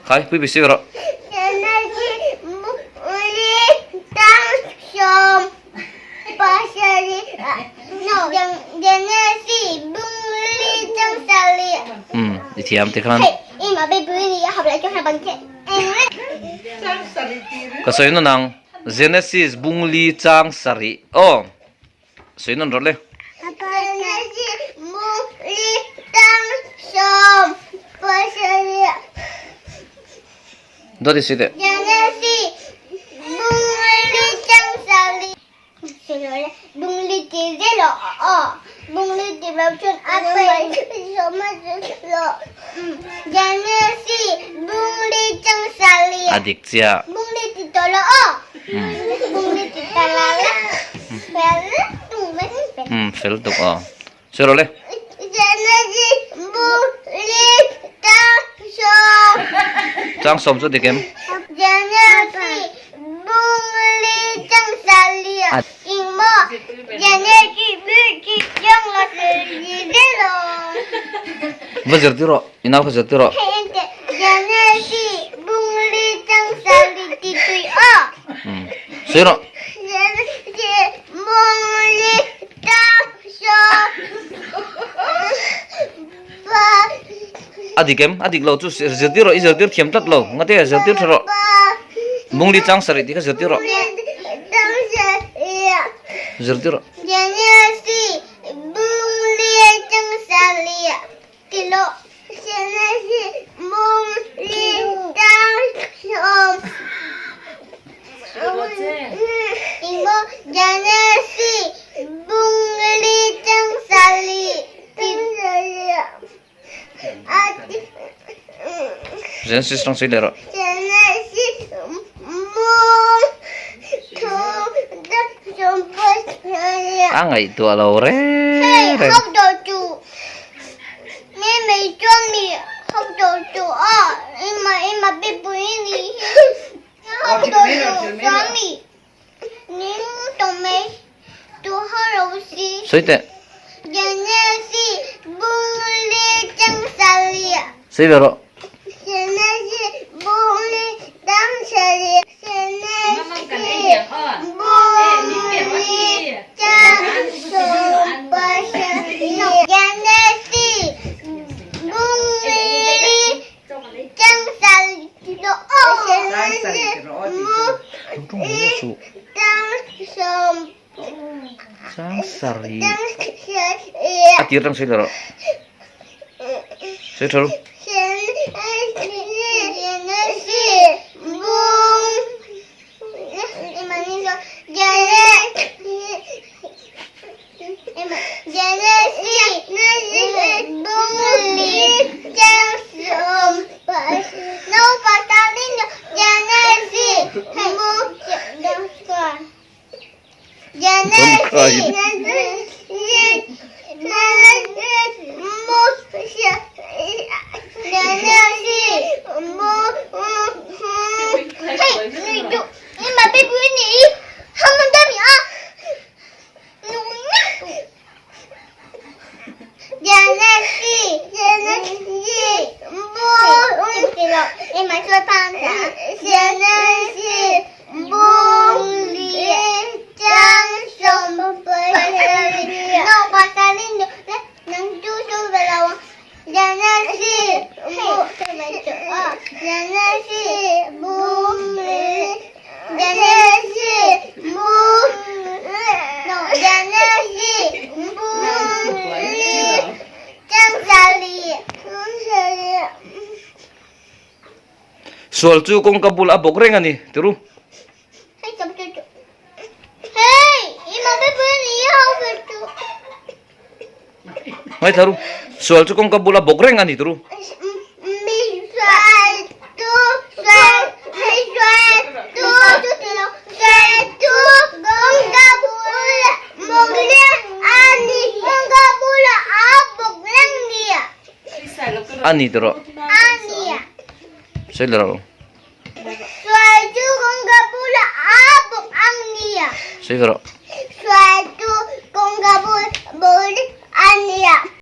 Khai, pui pui rawh. Um, i thiam ti khan. Ka sawi nawn ang. Genesis bung li chang sarih. Aw. Sawi nawn rawh le. Dawt i sawi teh. A dik chiah. Umm fel tuk aw. Sawi rawh le. Chang sawm chu dik em? Va zirtir rawh, i nau kha zirtir rawh. Sawi rawh. A dik em? A dik lo chu zirtir rawh, i zirtir thiam tlat lo. Ngate zirtir tha rawh. Bungli chang sarih tih kha zirtir rawh. Zirtir rawh. Genesis tang sawi leh rawh. A ngaihtuah lo reng reng. Sawi teh. Sawi ve rawh. Sangsarih a tir tang sawi rawh sawi tha ru. Sual chu kawngka bul a bawk reng a ni tiru. Ngaithla ru. Sual chu kawngka bul a bawk reng a ni tiru. A ni tawh. Sawi rawh. Sawi rawh.